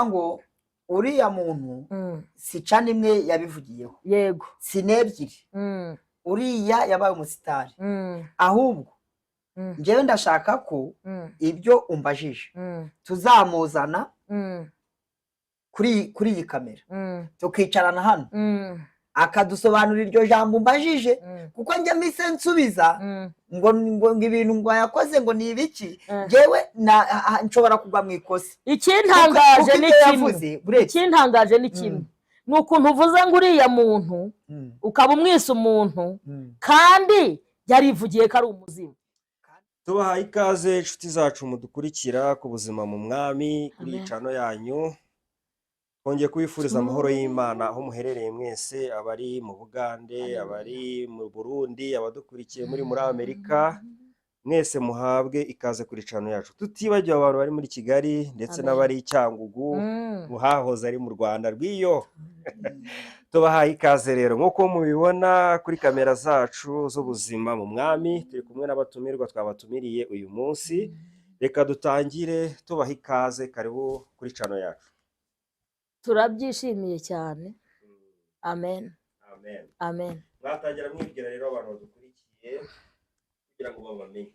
Ngo uriya muntu si channel imwe yabivugiyeho, si n'ebyiri. Uriya yabaye umusitari. Ahubwo njyewe ndashaka ko ibyo umbajije tuzamuzana kuri iyi kamera, tukicarana hano, akadusobanurira iryo jambo umbajije, kuko njye mise nsubiza ngo ibintu ngo yakoze ngo ni ibiki. Njyewe nshobora kugwa mu ikosa. Ikintangaje Kuko ni ibyo kimwe. yavuze buretse. Ikintangaje ni kimwe, ni ukuntu uvuze ngo uriya muntu, ukaba umwise umuntu, kandi yarivugiye ko ari umuzimu. Tubahaye ikaze, inshuti zacu mudukurikira ku Buzima mu Mwami, kuri iyi Amen. channel yanyu. Twongeye kubifuriza amahoro y'Imana aho muherereye mwese, abari mu Bugande, Haleluya. abari mu Burundi, abadukurikiye muri Amerika, mwese muhabwe ikaze kuri channel yacu, tutibagiwe abantu bari muri Kigali ndetse Amen. n'abari i Cyangugu, mu hahoze ari mu Rwanda rw'iyo. Tubahaye ikaze rero. Nk'uko mubibona kuri kamera zacu z'Ubuzima mu Mwami, turi kumwe n'abatumirwa twabatumiriye uyu munsi. Reka dutangire tubaha ikaze. Karibu kuri channel yacu. Turabyishimiye cyane. Amen. Amen. Amen. Mwatangira mwibwira rero abantu badukurikiye kugira ngo babamenye.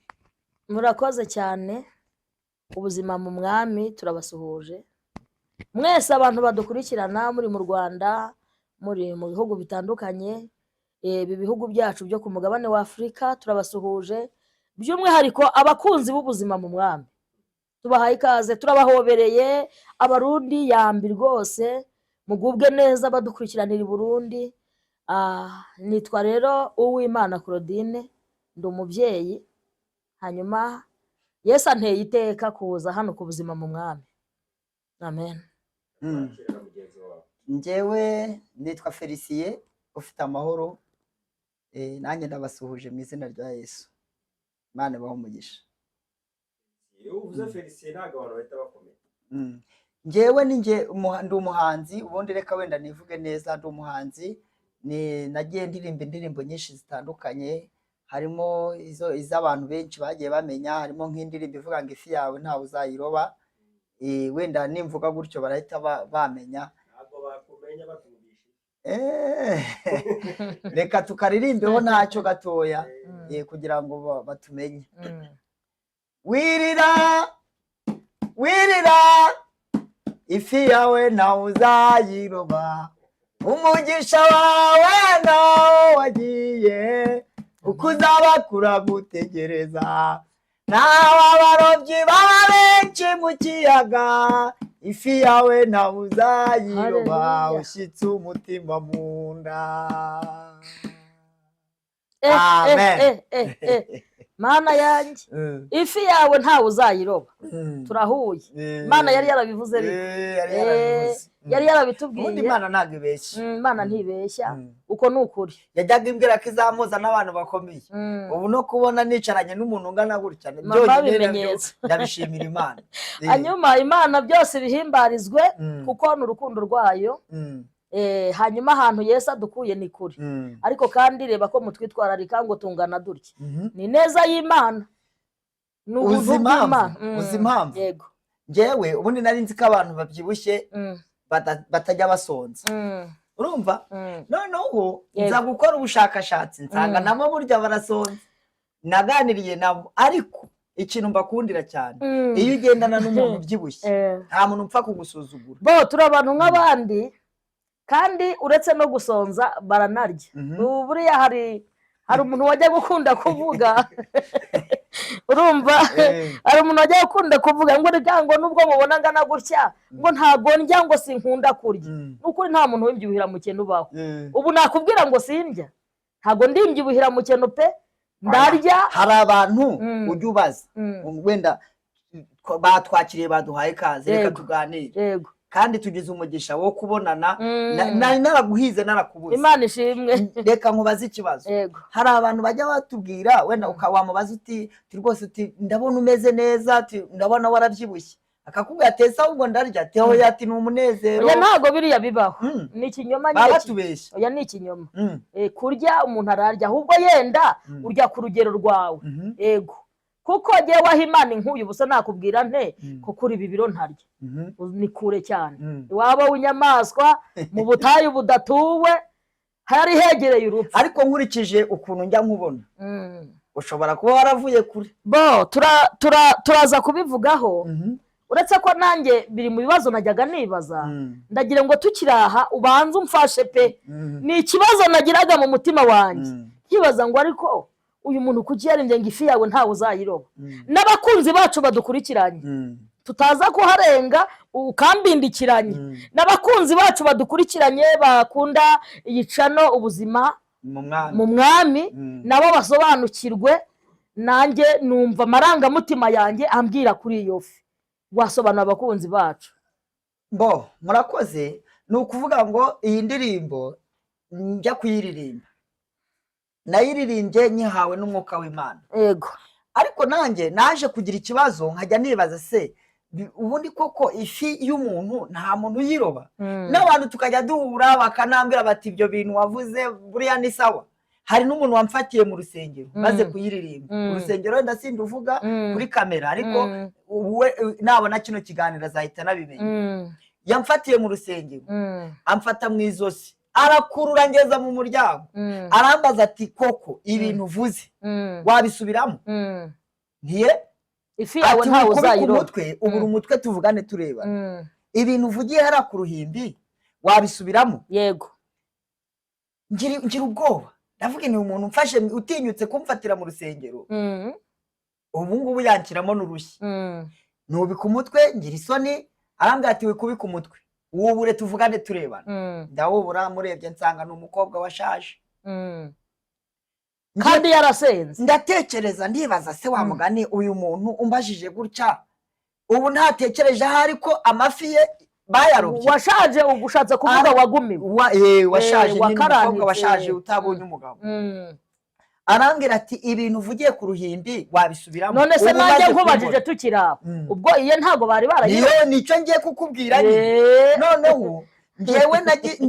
Murakoze cyane. Ubuzima mu Mwami, turabasuhuje mwese abantu badukurikirana muri mu Rwanda, muri mu bihugu bitandukanye, ibi bihugu byacu byo ku mugabane wa Afurika. Turabasuhuje by'umwihariko abakunzi b'Ubuzima mu Mwami, tubahaye ikaze, turabahobereye. Abarundi yambi rwose, mugubwe neza badukurikiranira i Burundi. Nitwa rero Uwimana Claudine, ndi umubyeyi. Hanyuma Yesu anteye iteka kuza hano ku Buzima mu Mwami. Amen. Wakira na mugenzi wawe. Njyewe nitwa Felicien ufite amahoro. Nanjye ndabasuhuje mu izina rya Yesu. Imana ibahe umugisha. Iyo uvuze Felicien, ntabwo abantu bahita bakomeye. Njyewe ni njye ndi umuhanzi. Ubundi reka wenda nivuge neza, ndi umuhanzi. Ni nagiye ndirimba indirimbo nyinshi zitandukanye, harimo izo iz'abantu benshi bagiye bamenya, harimo nk'indirimbo ivuga ngo "Ifi yawe ntawe uzayiroba". Wenda nimvuga gutyo barahita bamenya. Ntabwo bakumenya batumvise. Reka tukaririmbeho ntacyo gatoya, kugira ngo batumenye. Wirira, wirira, ifi yawe ntawe uzayiroba, umugisha wawe nawo wagiye, uko uzaba kuragutegereza. Nawe abarobyi baba benshi mu kiyaga, ifi yawe ntawe uzayiroba. Hallelujah. Ushyitse umutima mu nda. Amen. Mana yanjye! Ifi yawe ntawe uzayiroba. Turahuye. Imana yari yarabivuze ariko. Yari yarabivuze. Yari Ubundi yarabitubwiye. Imana ntabwo ibeshya. Imana ntibeshya. Uko ni ukuri. Yajyaga imbwira ko izamuza n'abantu bakomeye. Ubu no kubona nicaranye n'umuntu ungana gutya Mama, byonyine nabyo ibimenyetso. ndabishimira Imana. Hanyuma Imana byose bihimbarizwe, kuko ni urukundo rwayo. Hanyuma ahantu Yesu adukuye ni kure. Ariko kandi reba ko mutwitwararika ngo tungana dutya. Ni neza y'Imana, ni ubuntu Uzi impamvu? bw'Imana. Uzi impamvu? Yego. Njyewe ubundi nari nzi ko abantu babyibushye batajya basonza. Urumva? Noneho nza gukora ubushakashatsi, nsanga nabo burya barasonza. Naganiriye nabo, ariko ikintu mbakundira cyane, iyo ugendana n'umuntu ubyibushye, nta muntu upfa kugusuzugura. Bo turi abantu nk'abandi, kandi uretse no gusonza baranarya. Ubu buriya hari umuntu wajya gukunda kuvuga, urumva? Hari umuntu wajya gukunda kuvuga ngo reka, ngo nubwo mubona angana gutya, ngo ntago ndya, ngo sinkunda kurya. Ni ukuri, nta muntu w'imbyibuhira mukene ubaho. Ubu nakubwira ngo sindya, ntago ndi imbyibuhira mukene pe, ndarya. Hari abantu ujya ubaza, wenda batwakiriye, baduhaye ikaze, reka tuganire. Kandi tugize umugisha wo kubonana. Nari naraguhize, narakubuze. Imana ishimwe. Reka nkubaze ikibazo. Yego. Hari abantu bajya batubwira, wenda wamubaza uti rwose, uti ndabona umeze neza, uti ndabona warabyibushye, akakubwira ati ese ahubwo ndarya, ati oya, ati ni umunezero. Oya, ntabwo biriya bibaho. Ni ikinyoma Baba nyine. batubeshya. Oya, ni ikinyoma. Kurya umuntu ararya, ahubwo yenda urya ku rugero rwawe. Yego. Kuko jyewe aho Imana inkuye ubusa nakubwira nte Mm. ko kuri ibi biro ntarya. Ni kure cyane. Iwabo w'inyamaswa mu butayu budatuwe, hari hegereye urupfu. Ariko nkurikije ukuntu njya nkubona, ushobora kuba waravuye kure. Bo turaza kubivugaho, uretse ko nanjye biri mu bibazo najyaga nibaza. Ndagira ngo tukiri aha ubanze umfashe pe. Ni ikibazo nagiraga mu mutima wanjye, nkibaza ngo ariko uyu muntu kuki yarembye ngo ifi yawe ntawe uzayiroba? N'abakunzi bacu badukurikiranye, tutaza kuharenga ukambindikiranye, n'abakunzi bacu badukurikiranye bakunda iyi channel Ubuzima mu Mwami, mu Mwami, nabo basobanukirwe. Nanjye numva amarangamutima yanjye ambwira kuri iyo fi. Wasobanura abakunzi bacu? Bo murakoze. Ni ukuvuga ngo iyi ndirimbo njya kuyiririmba, nayiririmbye nyihawe n'umwuka w'Imana. Ariko nanjye naje kugira ikibazo, nkajya nibaza se ubundi koko ifi y'umuntu nta muntu uyiroba? N'abantu tukajya duhura bakanambwira bati ibyo bintu wavuze buriya ni sawa. Hari n'umuntu wamfatiye mu rusengero maze kuyiririmba. Urusengero wenda sinduvuga kuri kamera, ariko we nabona kino kiganiro azahita anabimenya. Yamfatiye mu rusengero, amfata mu izosi, arakurura ngeza mu muryango, arambaza ati koko ibintu uvuze wabisubiramo? Ntiye. Ifi yawe Ati ntawe wikubike uzayiroba. umutwe, ubura umutwe, tuvugane tureba. Ibintu uvugiye hariya ku ruhimbi wabisubiramo? Ngira ubwoba, ndavuga ni umuntu umfashe, utinyutse kumfatira mu rusengero, ubu ngubu yanshyiramo n'urushyi. Nubika umutwe, ngira isoni. Arambwira ati wikubike umutwe, wubure tuvugane turebana. Ndawubura, murebye nsanga ni umukobwa washaje. Kandi yarasenze. Ndatekereza, ndibaza se wa mugani uyu muntu umbajije gutya ubu ntatekereje ahari ko amafi ye bayarobye? Washaje ubwo ushatse kuvuga wagumiwe. Washaje nyine, umukobwa Wakaranitse. washaje utabonye umugabo. Arambwira ati ibintu uvugiye ku ruhimbi wabisubiramo? None se Ubu nanjye umaze nkubajije kumbona. tukiri aho, ubwo iyo ntabwo bari barayiroba? Niyo nicyo ngiye kukubwira nyine. Noneho njyewe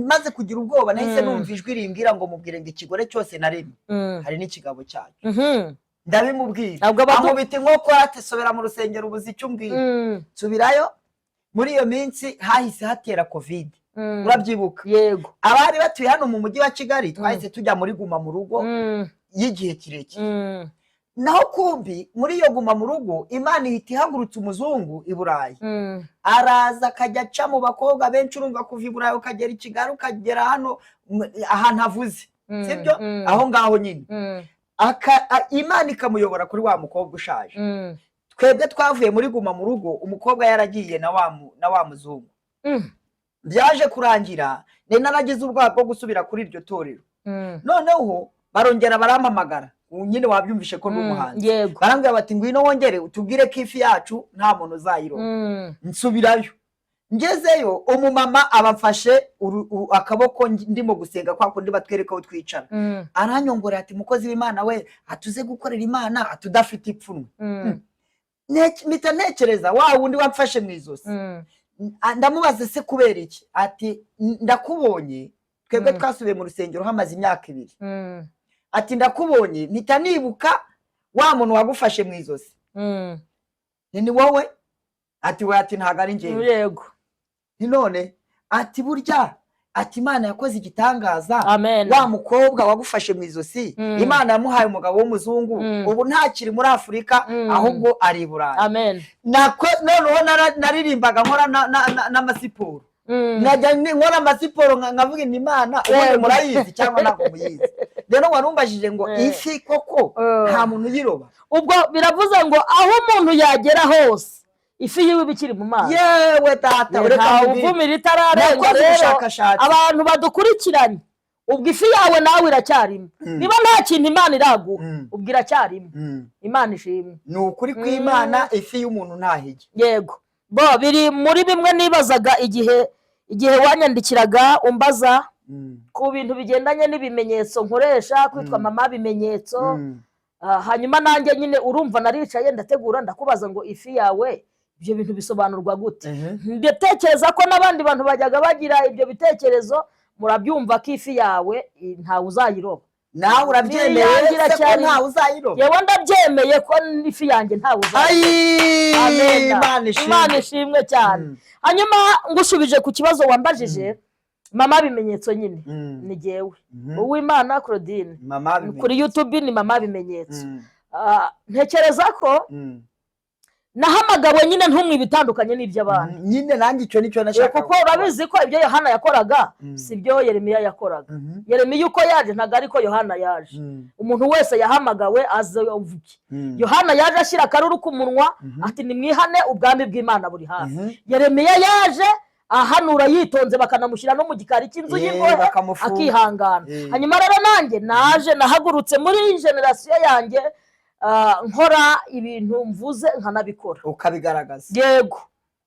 maze kugira ubwoba, nahise numva ijwi rimbwira ngo mubwire ngo ikigore cyose naremye hari n'ikigabo cyacyo. Ndabimubwira, Ntabwo ankubita inkokora ati sobera mu rusengero ubuze icyo umbwira. Nsubirayo. Muri iyo minsi hahise hatera COVID, urabyibuka? Yego. Abari batuye hano mu mujyi wa Kigali twahise tujya muri guma mu rugo y'igihe kirekire. Naho kumbi muri iyo guma mu rugo, Imana ihita ihagurutsa umuzungu i Burayi, araza akajya aca mu bakobwa benshi. Urumva kuva i Burayi ukagera i Kigali ukagera hano ahantu avuze, sibyo? Aho ngaho nyine Imana ikamuyobora kuri wa mukobwa ushaje. Twebwe twavuye muri guma mu rugo umukobwa yaragiye na wa muzungu. Byaje kurangira nari naragize ubwoba bwo gusubira kuri iryo torero. Noneho barongera barampamagara. Ubu nyine wabyumvishe ko ndi umuhanzi. Yego. Barambwira bati ngwino wongere utubwire ko ifi yacu nta muntu uzayiroba. Nsubirayo. Ngezeyo umumama abamfashe akaboko ndimo gusenga, kwa kundi batwereka aho twicara. Aranyongorera ati mukozi w'Imana we, atuze gukorera Imana atudafite ipfunwe. Mpita ntekereza wa wundi wamfashe mu izosi. Ndamubaza se kubera iki? Ati ndakubonye, twebwe twasubiye mu rusengero hamaze imyaka 2. Ati ndakubonye mpita nibuka wa muntu wagufashe mu izosi. Ni wowe? Ati we, ati ntabwo ari njyewe. Ni none ati burya, ati Imana yakoze igitangaza. Amen. Wa mukobwa wagufashe mu izosi, Imana yamuhaye umugabo w'umuzungu. Ubu ntakiri muri Afurika, ahubwo ari i Burayi. Amen. Noneho naririmbaga nkora n'amasiporo. Nkajya nkora amasiporo nkavuga nti Imana ubundi murayizi cyangwa ntabwo muyizi? Rero warumbajije ngo ifi koko nta muntu uyiroba. Ubwo biravuze ngo aho umuntu yagera hose ifi yiwe iba ikiri mu mazi. Yewe data, ureka Ntawe nkubwire. uvumira itararenga. Nakoze Rero ubushakashatsi. abantu badukurikiranye, ubwo ifi yawe nawe iracyarimo. Niba nta kintu Imana iraguha, ubwo iracyarimo. Imana ishimwe. Ni ukuri kw'Imana, ifi y'umuntu ntahijya. Yego, bo biri muri bimwe nibazaga igihe wanyandikiraga umbaza ku bintu bigendanye n'ibimenyetso nkoresha, kwitwa mama bimenyetso. Hanyuma nanjye nyine urumva naricaye ndategura, ndakubaza ngo ifi yawe ibyo bintu bisobanurwa gute? Ndatekereza ko n'abandi bantu bajyaga bagira ibyo bitekerezo, murabyumva ko ifi yawe ntawe uzayiroba. Nawe urabyemeye Niyangira se ko cyane. ntawe uzayiroba? Yewe, ndabyemeye ko ifi yanjye ntawe uzayiroba. Ayi. Amen. Imana ishimwe. Imana ishimwe cyane. Hanyuma ngushubije ku kibazo wambajije, mama bimenyetso nyine ni jyewe, Uwimana Claudine. Mama bimenyetso. Kuri YouTube ni mama bimenyetso. Ntekereza ko nahamagawe nyine ntumwe ibitandukanye n'iby'abandi. Nyine nanjye icyo nicyo nashaka. Kuko urabizi ko ibyo Yohana yakoraga si byo Yeremiya yakoraga. Yeremiya uko yaje ntabwo ariko Yohana yaje. Umuntu wese yahamagawe aze uvuge. Yohana yaje ashyira akaruru ku munwa ati: "Nimwihane, ubwami bw'Imana buri hafi." Yeremiya yaje ahanura yitonze, bakanamushyira no mu gikari cy'inzu y'imbohe, bakamufunga. akihangana. Hanyuma rero nanjye naje nahagurutse muri génération yanjye, nkora ibintu mvuze nkanabikora. Ukabigaragaza. Yego,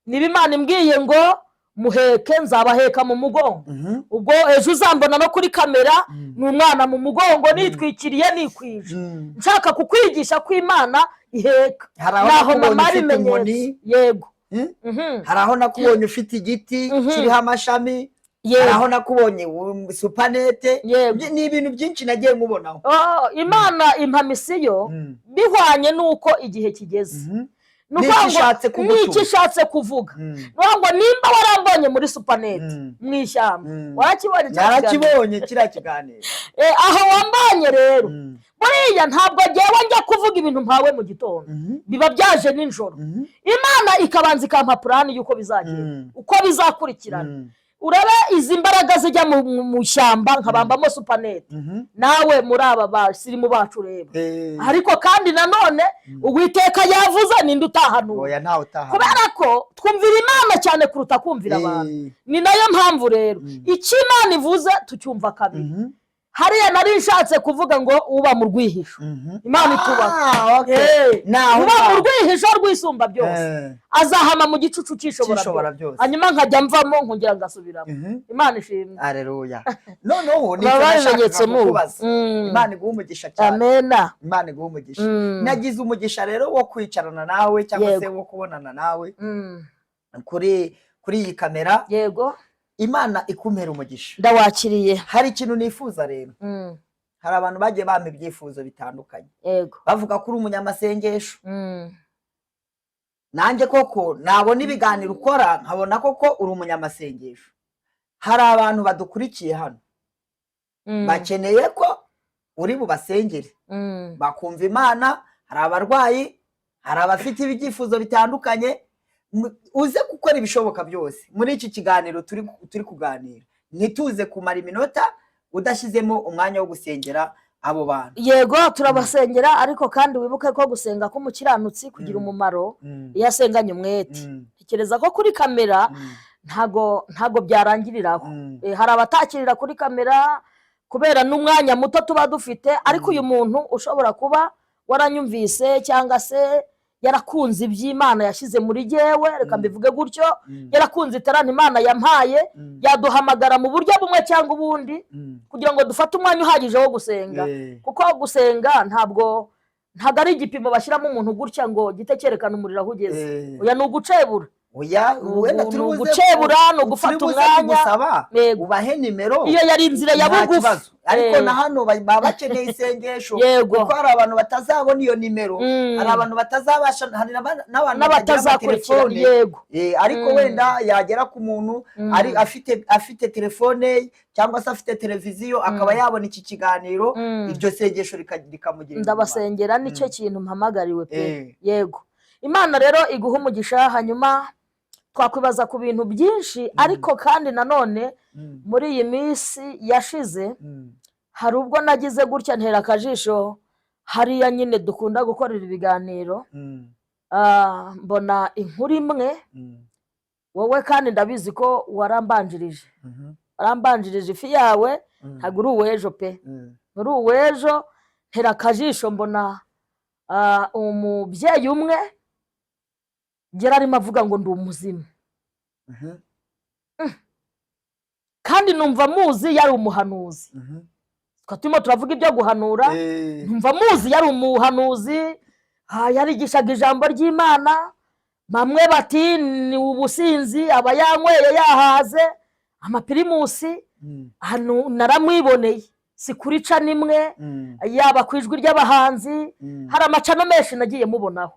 niba Imana imbwiye ngo muheke, nzabaheka mu mugongo. Ubwo ejo uzambona no kuri kamera ni umwana mu mugongo, nitwikiriye, nikwije, nshaka kukwigisha ko Imana iheka. Hari aho Naho nakubonye mama ufite bimenyetso. inkoni. Yego. Hari aho nakubonye ufite igiti kiriho amashami, hari aho nakubonye supanete. Ni ibintu byinshi nagiye nkubonaho. Oh, Imana impa mission bihwanye n'uko igihe kigeze. Ni N'icyo ukuvuga ngo ishatse kugutuma. n'icyo ishatse kuvuga. Ni ukuvuga ngo nimba warambonye muri supanete mu ishyamba, warakibonye cya kiganiro? Narakibonye kiriya kiganiro. Aho wambonye rero, buriya ntabwo ngewe njya kuvuga ibintu mpawe mu gitondo, biba byaje nijoro. Imana ikabanza ikampa plan y'uko bizagenda, uko bizakurikirana. Urebe izi mbaraga zijya mu ishyamba nkabambamo supanete. Nawe muri aba basirimu bacu ureba. Ariko kandi nanone Uwiteka yavuze, ninde utahanura? Oya, ntawe utahanura. Kubera ko twumvira Imana cyane kuruta kumvira abantu. Ni nayo mpamvu rero icyo Imana ivuze tucyumva kabiri. Hariya nari nshatse kuvuga ngo uba mu rwihisho, Imana itubaka. Ah, okay. Naho Uba mu ngaho. rwihisho rwisumba byose azahama mu gicucu cy'ishobora cy'Ishobora byose. byose. Hanyuma nkajya mvamo nkongera ngasubiramo. Imana ishimwe. Aleluya. Noneho nicyo Baba nashakaga bimenyetso mu kukubaza. Imana iguhe umugisha cyane. Amena. Imana iguhe umugisha. Nagize umugisha rero wo kwicarana nawe cyangwa se wo kubonana nawe kuri iyi kamera. Imana ikumpera umugisha. Ndawakiriye. Hari ikintu nifuza rero. Hari abantu bagiye bampa ibyifuzo bitandukanye, bavuga ko uri umunyamasengesho. Nanjye koko nabona ibiganiro ukora nkabona koko uri umunyamasengesho. Hari abantu badukurikiye hano bakeneye ko uri bubasengere bakumva Imana. Hari abarwayi, hari abafite ibyifuzo bitandukanye. Uze gukora ibishoboka byose muri iki kiganiro turi kuganira, ntituze kumara iminota udashyizemo umwanya wo gusengera abo bantu. Yego, turabasengera, ariko kandi wibuke ko gusenga k'umukiranutsi kugira umumaro iyo asenganye umwete. Tekereza ko kuri kamera ntago byarangiriraho. Hari abatakirira kuri kamera kubera n'umwanya muto tuba dufite, ariko uyu muntu ushobora kuba waranyumvise cyangwa se yarakunze iby'Imana yashyize muri jyewe, reka mbivuge gutyo, yarakunze iterana Imana yampaye, yaduhamagara mu buryo bumwe cyangwa ubundi kugira ngo dufate umwanya uhagije wo gusenga. Kuko gusenga ntabwo ari igipimo bashyiramo umuntu gutya ngo gite cyerekana umuriro aho ugeze. Oya, ni ugucebura. Oya, wenda Ni turi buze ugucebura, ni ugufata turi buze umwanya. kugusaba Yego. ubahe nimero. Iyo yari inzira ya Nta bugufi. kibazo, ariko na hano baba bakeneye isengesho, kuko hari abantu batazabona iyo nimero, hari abantu batazabasha, hari n'abantu batagira n'abatazakurikira amatelefone. Ariko wenda yagera ku muntu ari afite telefone cyangwa se afite televiziyo, akaba yabona iki kiganiro, iryo sengesho rikamugirira umumaro. Ndabasengera, nicyo kintu mpamagariwe pe. Yego, Imana rero iguha umugisha. Hanyuma twakwibaza ku bintu byinshi, ariko kandi nanone muri iyi minsi yashize hari ubwo nagize gutya ntera akajisho hariya nyine dukunda gukorera ibiganiro, mbona inkuru imwe. Wowe kandi ndabizi ko warambanjirije, warambanjirije ifi yawe, ntabwo uri uw'ejo pe, uri uw'ejo. Ntera akajisho mbona umubyeyi umwe yari arimo avuga ngo ndi umuzimu, kandi numva muzi yari umuhanuzi. Tukaba turimo turavuga ibyo guhanura. Numva muzi yari umuhanuzi, yarigishaga ijambo ry'Imana. Bamwe bati ni ubusinzi, aba yanyweye yahaze amapirimusi. Hano naramwiboneye. Si kuri channel imwe, yaba ku Ijwi ry'Abahanzi, hari ama channel menshi nagiye mubonaho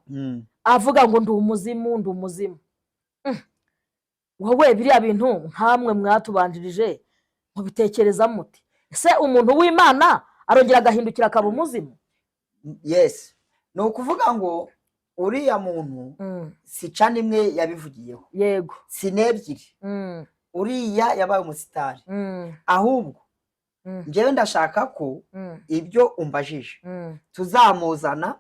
avuga ngo ndi umuzimu, ndi umuzimu. Wowe biriya bintu, nkamwe mwatubanjirije, mubitekereza muti? Ese umuntu w'Imana arongera agahindukira akaba umuzimu? Yes, ni ukuvuga ngo uriya muntu si channel imwe yabivugiyeho, si n'ebyiri. Uriya yabaye umusitari. Ahubwo njyewe ndashaka ko ibyo umbajije tuzamuzana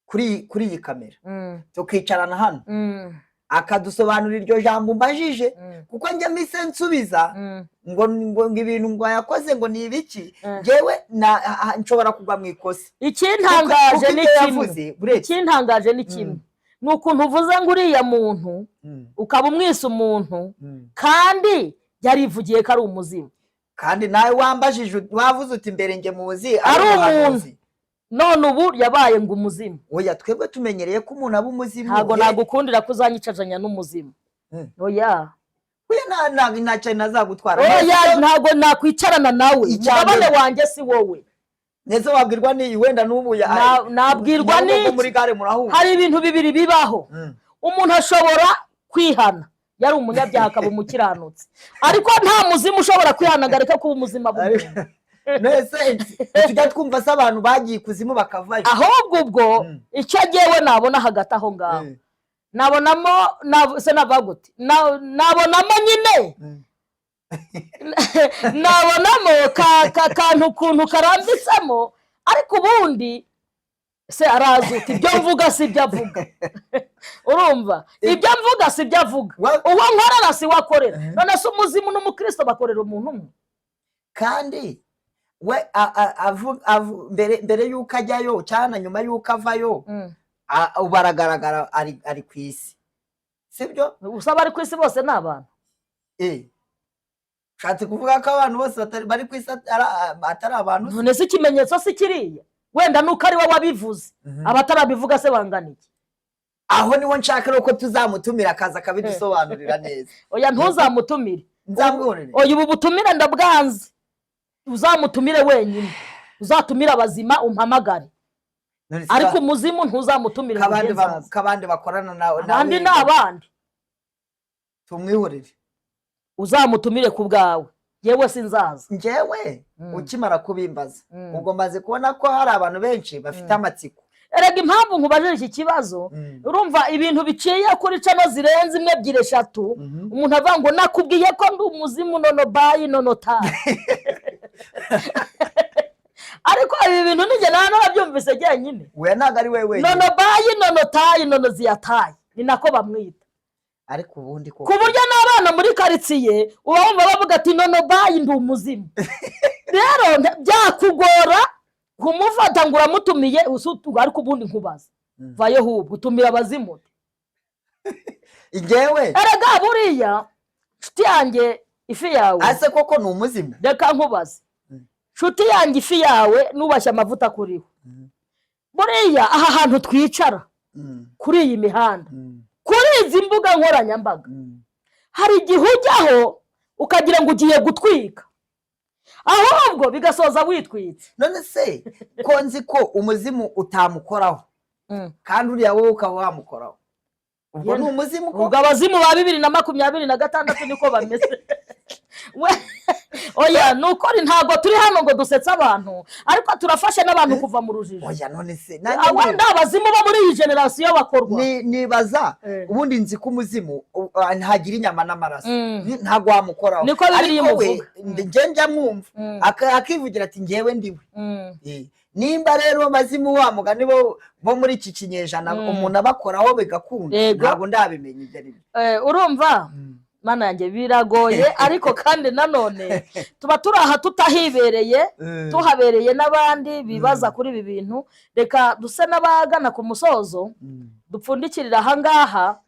kuri iyi kamera, tukicarana hano, akadusobanurira iryo jambo umbajije, kuko njye mise nsubiza ngo ibintu ngo yakoze ngo ni ibiki. Njyewe nshobora kugwa mu ikosa. Ikintangaje Kuko ni ibyo kimwe. yavuze buretse Ikintangaje ni kimwe, ni ukuntu uvuze ngo uriya muntu ukaba umwise umuntu, kandi yarivugiye ko ari umuzimu. Kandi nawe wambajije, wavuze uti mbere njye muzi ari umuhanuzi. None ubu yabaye ngo umuzimu. Oya, twebwe tumenyereye ko umuntu aba umuzimu. Ntabwo nagukundira ko uzanyicazanya n'umuzimu. Oya. Oya, nta kintu nazagutwara. Oya, ntabwo nakwicarana nawe. Icya Umugabane mbere. wanjye si wowe. Ndetse wabwirwa n'iyi wenda n'ubu Nabwirwa Nyabugogo n'iki? muri gare murahura. Hari ibintu bibiri bibaho. Umuntu ashobora kwihana, yari umunyabyaha akaba umukiranutsi, ariko nta muzimu ushobora kwihana ngo areke kuba umuzima bw'umuntu. Nese tujya twumva se abantu bagiye ikuzimu bakavayo? Ahubwo ubwo icyo ngewe nabona hagati aho ngaho, nabonamo se navuga gute? Nabonamo nyine, nabonamo ka kantu ukuntu karambitsemo, ariko ubundi se arazuta ibyo mvuga si ibyo avuga. Urumva, ibyo mvuga si ibyo avuga, uwo nkorera si we akorera. None se umuzimu n'umukristo bakorera umuntu umwe? Kandi we mbere y'uko ajyayo cyangwa na nyuma y'uko avayo, ubu aragaragara, ari ku isi, sibyo? Gusa abari ku isi bose ni abantu. Ushatse kuvuga ko abantu bose bari ku isi atari abantu se? None se ikimenyetso si kiriya? Wenda nuko ari we wabivuze. Abatarabivuga se bangana iki? Aho niho nshaka rero ko tuzamutumira, akaza akabidusobanurira neza. Oya, ntuzamutumire. Nzamwihorere. Oya, ubu butumire ndabwanze. Uzamutumire wenyine, uzatumire abazima, umpamagare. None se Ariko umuzimu ntuzamutumire ngo kabandi ugende nzaza. Kabandi bakorana nawe? Abandi ni abandi. Tumwihorere. Uzamutumire ku bwawe, yewe sinzaza. Njyewe ukimara kubimbaza, ubwo maze kubona ko hari abantu benshi bafite amatsiko. Erega impamvu nkubajije iki kibazo, urumva ibintu biciye kuri channel zirenze imwe, ebyiri, eshatu, umuntu avuga ngo nakubwiye ko ndi umuzimu, nono bayi nono tayi. Ariko ibi bintu nijye nawe narabyumvise jyenyine? We ntabwo ari we wenyine. Nono bayi nono tayi nono ziyatayi, ni nako bamwita. Ariko ubundi Ku buryo n'abana muri karitsiye uba wumva bavuga ati nono bayi, ndi umuzimu. Rero byakugora kumufata ngo uramutumiye ariko ubundi nkubaza, vayo hubwo utumira abazimu. Njyewe Erega buriya nshuti yanjye ifi yawe, ase koko ni umuzimu? Reka nkubaze. Nshuti yanjye ifi yawe, nubashye amavuta kuriho, buriya aha hantu twicara, kuri iyi mihanda, kuri izi mbuga nkoranyambaga, hari igihe ujyaho ukagira ngo ugiye gutwika, ahubwo bigasoza witwitse. None se ko nzi ko umuzimu utamukoraho, kandi uriya wowe ukaba wamukoraho, ubwo ni umuzimu ko? Ubwo abazimu ba 2026 niko bameze. Oya, ni ukuri ntabwo turi hano ngo dusetse abantu, ariko turafasha n'abantu kuva mu rujijo. Oya, none se Ah, wenda abazimu bo muri iyi generasiyo bakorwa Nibaza, ubundi nzi ko umuzimu ntagira inyama n'amaraso. Ntabwo wamukoraho. Niko Bibiliya Ariko we imuvuga. Njye njya mwumva akivugira ati njyewe ndiwe. Nimba rero abazimu wa mugani bo muri iki kinyejana umuntu abakoraho bigakunda, ntabwo ndabimenya ibyo ari byo. Urumva, mana yanjye, biragoye, ariko kandi nanone tuba turi aha tutahibereye, tuhabereye n'abandi bibaza kuri ibi bintu. Reka duse n'abagana ku musozo, dupfundikirira aha ngaha,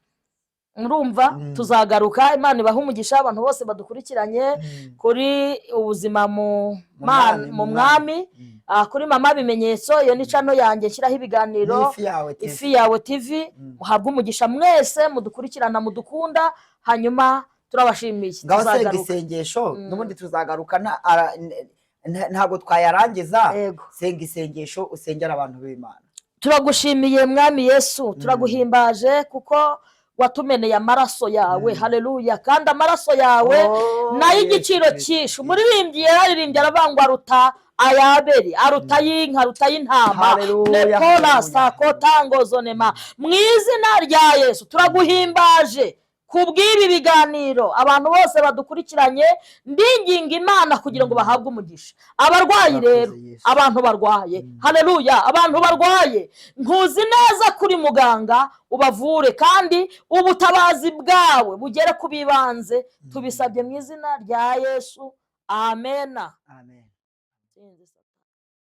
murumva. Tuzagaruka. Imana ibahe umugisha abantu bose badukurikiranye kuri Ubuzima mu Mu Mwami, mu mu Mwami. Kuri Mama Bimenyetso, iyo ni channel yanjye nshyiraho ibiganiro. N'ifi yawe TV. Ifi Yawe TV. Muhabwe umugisha mwese mudukurikirana, mudukunda, hanyuma turabashimiye. Ngaho senga Tuzagaruka. isengesho. N'ubundi tuzagaruka. Ntabwo twayarangiza. Yego. Senga isengesho usengera abantu b'Imana. Turagushimiye Mwami Yesu, turaguhimbaje kuko watumeneye amaraso yawe. Haleluya! Kandi amaraso yawe Oh, nayo igiciro Yesu Kristo. cyinshi. Umuririmbyi yararirimbye aravuga ngo aruta ayaberi, aruta ay'inka, aruta ay'intama. Haleluya, Nekola haleluya. sakotangozonema. Mu izina rya Yesu turaguhimbaje kubw'ibi biganiro. Abantu bose badukurikiranye, ndinginga Imana kugira ngo bahabwe umugisha. Abarwayi Urakoze, rero, Yesu. abantu barwaye, haleluya, abantu barwaye, nkuzi neza kuri muganga, ubavure kandi ubutabazi bwawe bugere ku bibanze. Tubisabye mu izina rya Yesu, amena. Amen.